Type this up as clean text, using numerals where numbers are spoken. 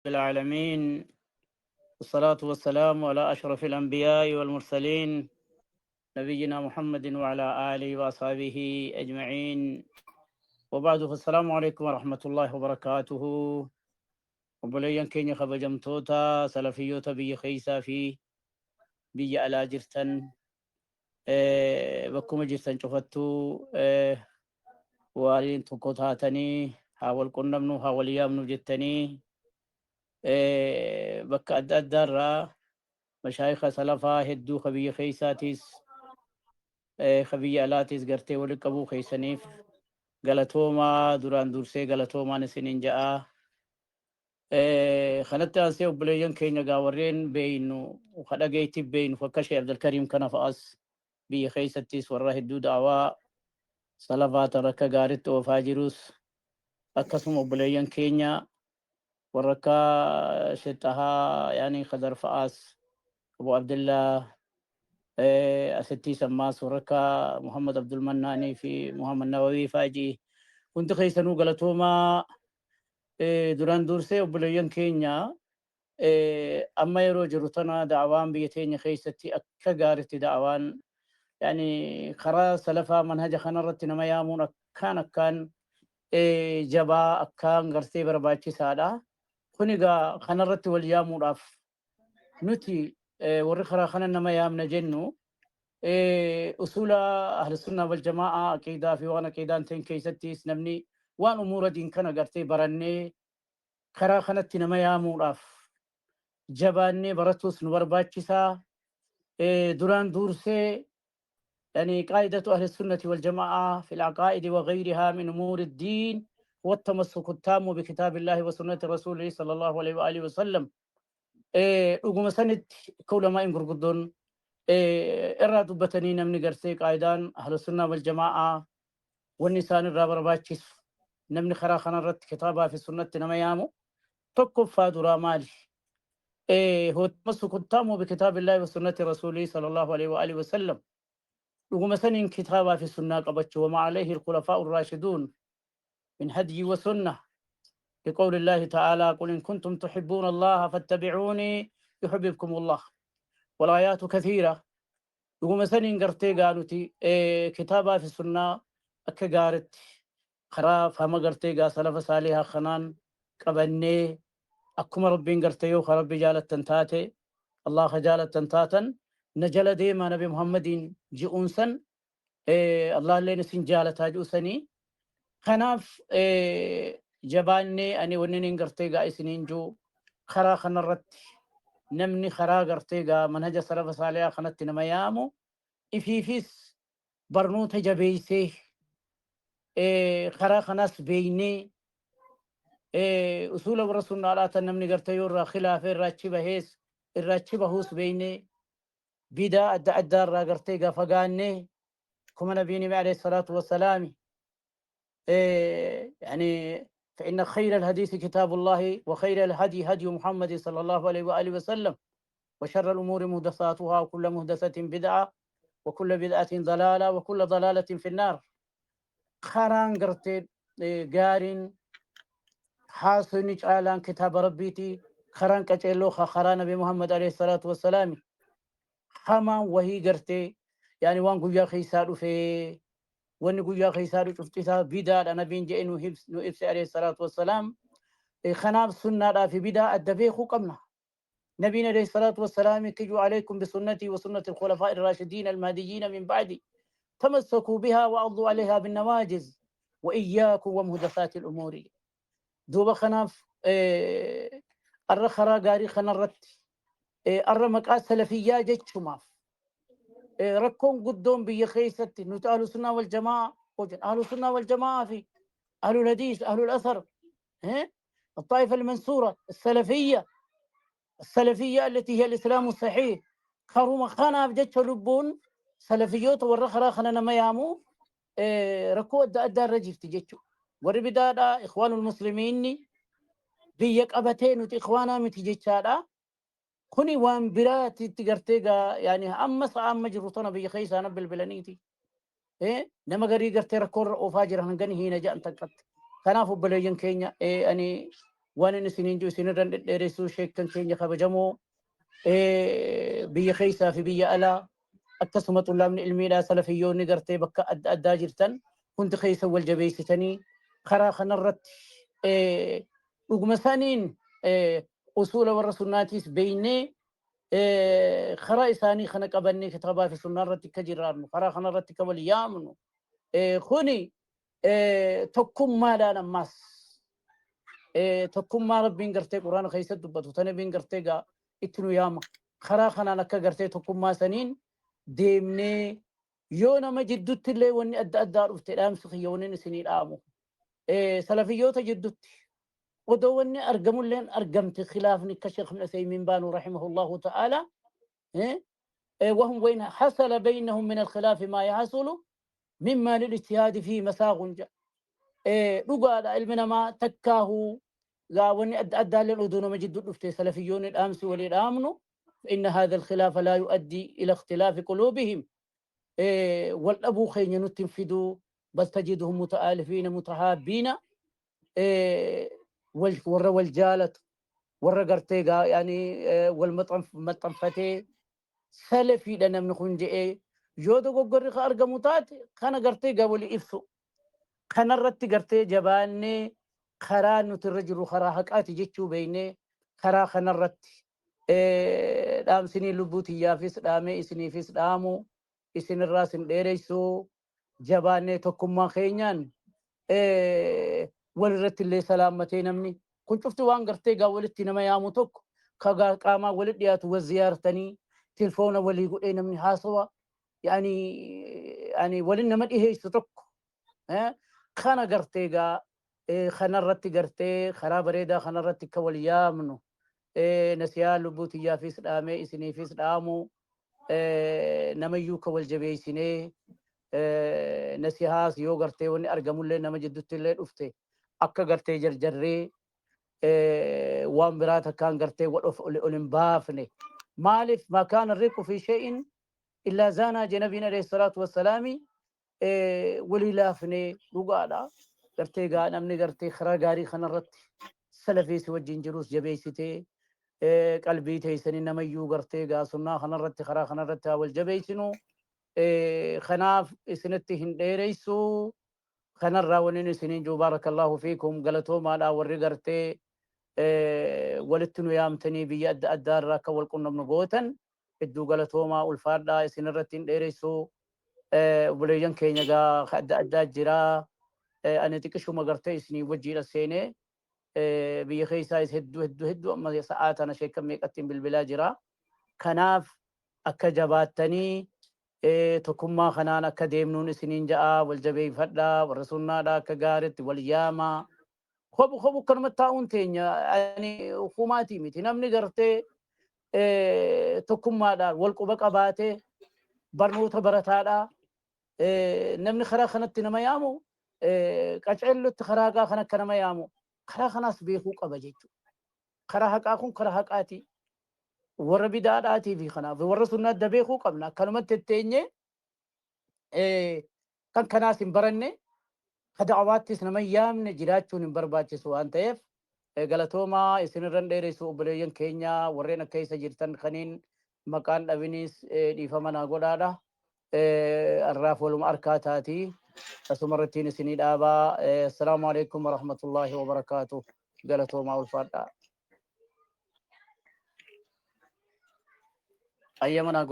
العالمين، والصلاة والسلام على أشرف الأنبياء والمرسلين، نبينا محمد وعلى آله وأصحابه أجمعين، وبعد، فالسلام عليكم ورحمة الله وبركاته. Obboleeyyan keenya kabajamtoota salafiyyoota biyya keessaa fi biyya alaa jirtan, bakkuma jirtan cufattuu waliin tokko taatanii haa wal qunnamnu, haa wal yaamnu jettanii bakka adda addaarraa mashaayika salafaa hedduu ka biyya keessaatiis ka biyya alaatiis gartee walitti qabuu keessaniif galatoomaa, duraan dursee galatoomaan isiniin ja'aa. Kanatti aansee obboleeyyan keenya gaa warreen beeynu, ka dhageetti beeynu, akka Sheekh Abdulkariim kana fa'as biyya keessattis warra hedduu da'awaa salafaa tan akka gaaritti oofaa jirus, akkasuma obboleeyyan keenya warra akka Sheekh Xahaa yaani Khadar fa'as, Abu Abdullah asittis ammaas warra akka Muhammad Abdulmannaanii fi Muhammad Nawawii fa'aa, hundi keessanuu galatoomaa. Duraan dursee obboleeyyan keenya, amma yeroo jiru tana da'awaan biyya teenya keessatti akka gaaritti da'awaan yani karaa salafaa manhaja kanarratti nama yaamuun akkaan akkaan jabaa, akkaan gartee barbaachisaadha. Kun egaa kanarratti wal yaamuudhaaf nuti warri karaa kana nama yaamna jennu usuula ahlusunnaa wal jamaa'a, aqiidaa fi waan aqiidaan ta'in keessattis namni waan umuura diin kana gartee barannee karaa kanatti nama yaamuudhaaf jabaannee baratuus nu barbaachisaa. Duraan dursee يعني قاعدة أهل السنة والجماعة في العقائد وغيرها من أمور الدين هو التمسك التام بكتاب الله وسنة رسوله صلى الله عليه وآله وسلم. Dhuguma sanitti ulamaa'in gurguddoon irraa dubbatanii namni gartee qaayidaan ahlusunnaa wal jamaa'aa wanni isaan irraa barbaachisu, namni karaa kanarratti kitaabaa fi sunnatti nama yaamu tokkoffaa duraa maali? هو التمسك التام بكتاب الله وسنة رسوله صلى الله عليه وآله وسلم. Dhuguma saniin kitaabaa fi sunnaa qabachuu، وما عليه الخلفاء الراشدون من هدي وسنة، لقول الله تعالى: قل إن كنتم تحبون الله فاتبعوني يحببكم الله، والآيات كثيرة. Dhuguma saniin gartee gaanuti kitaabaa fi sunnaa akka gaaritti karaa fama gartee gaa salafa saalihaa kanaan qabannee, akkuma Rabbiin gartee yoo ka Rabbi jaalattan taate, Allah jaalattan taatan, na jala deemaa Nabi Muhammadiin ji'uun san, Allah illeen isin jaalataa ji'u sanii. Kanaaf jabaannee ani wanni niin gartee gaa isiniin ji'u, karaa kanarratti namni karaa gartee gaa manhaja salafa saalihaa kanatti nama yaamu ifiifis barnoota jabeeysee karaa kanas beeynee usuula warra sunnaadhaa tan namni gartee yoo irraa khilaafee irraa achi bahees irraa achi bahuus beeynee, bidaa adda addaa irraa gartee gaa fagaannee, kuma nabiin hime عليه الصلاة والسلام يعني فإن خير الحديث كتاب الله، وخير الهدي هدي محمد صلى الله عليه وآله وسلم، وشر الأمور محدثاتها، وكل محدثة بدعة، وكل بدعة ضلالة، وكل ضلالة في النار. Karaan gartee gaariin haasonni caalaan kitaaba Rabbiiti, karaan qaceelloo karaa Nabi Muhammad عليه الصلاة والسلام. Hamaan wahii gartee yaani waan guyyaa keessaa dhufee, wanni guyyaa keessaa dhufu cufti isaa bidaadha nabiin jedhe nu ibse عليه الصلاة والسلام. Kanaaf sunnaadhaa fi bidaa adda beekuu qabna. Nabiin عليه الصلاة والسلام كجو: عليكم بسنتي وسنة الخلفاء الراشدين المهديين من بعدي، تمسكوا بها وعضوا عليها بالنواجذ، وإياكم ومحدثات الأمور. Duuba kanaaf arra karaa gaarii kanarratti arra maqaa salafiyyaa jechumaaf rakkoon guddoon biyya keessatti nuti ahlu sunnaa wal jamaa hojjan, ahlu sunnaa wal jamaa fi أهل الحديث، أهل الأثر، الطائفة المنصورة السلفية، السلفية التي هي الإسلام الصحيح. Karuma kanaaf jecha lubbuun salafiyyoota warra karaa kana nama yaamu rakkoo adda addaa irra jirti jechuudha. Warri bidaadhaa ikhwaanul muslimiinni biyya qabatee nuti ikhwaanaa miti jechaadha. Kuni waan biraatitti gartee gaa yaani amma sa'a amma jiru tana biyya keessaa na bilbilaniiti. Nama garii gartee rakkoo irra oofaa jiran hangani hiina jedhan takkatti. Kanaaf obboleeyyan keenya, ani Waan inni isiniin jiru isinirran dhedheeressuu, sheekkan keenya kabajamoo biyya keessaa fi biyya alaa, akkasuma xullaabni ilmiidhaa salafiyyoonni gartee bakka adda addaa jirtan hundi keessa wal jabeessitanii karaa kanarratti dhuguma saniin usuula warra sunnaatiis beeynee karaa isaanii kana qabannee kitaabaa fi sunnaa irratti akka jiraannu, karaa kanarratti akka wal yaamnu, kuni tokkummaadhaan ammaas tokkummaa Rabbiin gartee Quraana keessatti dubbatu tana Nabiin gartee gaa itti nu yaama, karaa kanaan akka gartee tokkummaa saniin deemnee yoo nama jidduutti illee wanni adda addaa dhufte, dhaamsi kiyya wanni isinii dhaamu, salafiyyoota jidduutti odoo wanni argamulleen argamte khilaafni, akka Sheekh Ibn Uthaymin baanu rahimahullahu ta'ala, وهم وإن حصل بينهم من الخلاف ما يحصل مما للاجتهاد فيه مساغ. Dhugaadha, ilmi namaa takkaahu gaa wanni adda addaalleen odoo nama jidduu dhufte, salafiyyoonni dhaamsi walii dhaamnu, فإن هذا الخلاف لا يؤدي إلى اختلاف قلوبهم، والأبو خين نتنفدوا، بل تجدهم متآلفين متحابين، ور والجالت ور gartee يعني wal maxxanfatee salafiidha namni kun je'ee yoo dogoggorri ka argamu taate kana gartee gaa walii ibsu. Kanarratti gartee jabaannee karaa nuti irra jirru karaa haqaati jechuu beeynee karaa kanarratti dhaamsinii lubbuu tiyyaafis dhaamee isiniifis dhaamu, isinirraa isin dheereessuu, jabaannee tokkummaa keenyaan walirratti illee salaammatee namni kun cufti waan gartee gaa walitti nama yaamu tokko ka qaamaan walitti dhiyaatu wal ziyaartanii tilfoona walii godhee namni haasawa yani walin nama dhiheessu tokko kana gartee gaa kanarratti gartee karaa bareedaa kanarratti akka wal yaamnu nasiyaa lubbuu tiyyaafis dhaamee isiniifis dhaamu, namayyuu ka wal jabeessinee nasihaas yoo gartee wanni argamullee nama jidduutti illee dhufte akka gartee jarjarree waan biraa takkaan gartee wal of ol hin baafne. Maaliif ما كان الرق في شيء إلا زانه je nabiin alayhi salaatu wassalaami. Walii laafnee dhugaadha gartee gaa namni gartee karaa gaarii kanarratti salafiisi wajjin jirus jabeessitee qalbii teessanii namayyuu gartee gaa sunnaa kanarratti karaa kanarratti haa wal jabeessinu. Kanaaf isinitti hin dheereysu. Kanarraa waniin isiniin jiru, baarakallahu fiikum, galatoomaadha warri gartee walitti nu yaamtanii biyya adda addaa irraa akka wal qunnamnu gootan. Hedduu galatoomaa, ulfaadhaa. Isinirratti hin dheereysu. Obboleeyyan keenya gaa adda addaa jira. Ani xiqqishuma gartee isinii wajjiidha seenee biyya keessaa hedduu hedduu hedduu amma sa'aa tana sheekkan meeqattiin bilbilaa jira. Kanaaf akka jabaattanii tokkummaa kanaan akka deemnuun isiniin ja'a. Wal jabeeffadhaa, warra sunnaadhaa akka gaariitti wal yaamaa. Kobu kobu kanuma taa'uun teenya ani humaatii miti. Namni gartee tokkummaadhaan wal quba qabaatee barnoota barataadhaa namni karaa kanatti nama yaamu qaceellotti karaa haqaa kan akka nama yaamu karaa kanaas beekuu qaba jechuudha. Karaa haqaa kun karaa haqaati. Warra bidaadhaatii fi kanaaf warra sunnaa adda beekuu qabna. Akkanumatti itteenyee kan kanaas hin baranne ka da'awaattis nama hin yaamne jiraachuun hin barbaachisu waan ta'eef, galatoomaa. Isinirran dheeressu. Obboleeyyan keenya warreen akka isa jirtan kaniin maqaan dhabinis dhiifama naa godhaadha. Arraaf waluma harkaa taati. Asuma irrattiin isinii dhaabaa. Assalaamu alaikum warahmatullaahi wabarakaatuh. Galatoomaa, ulfaadhaa. Ayyama naa.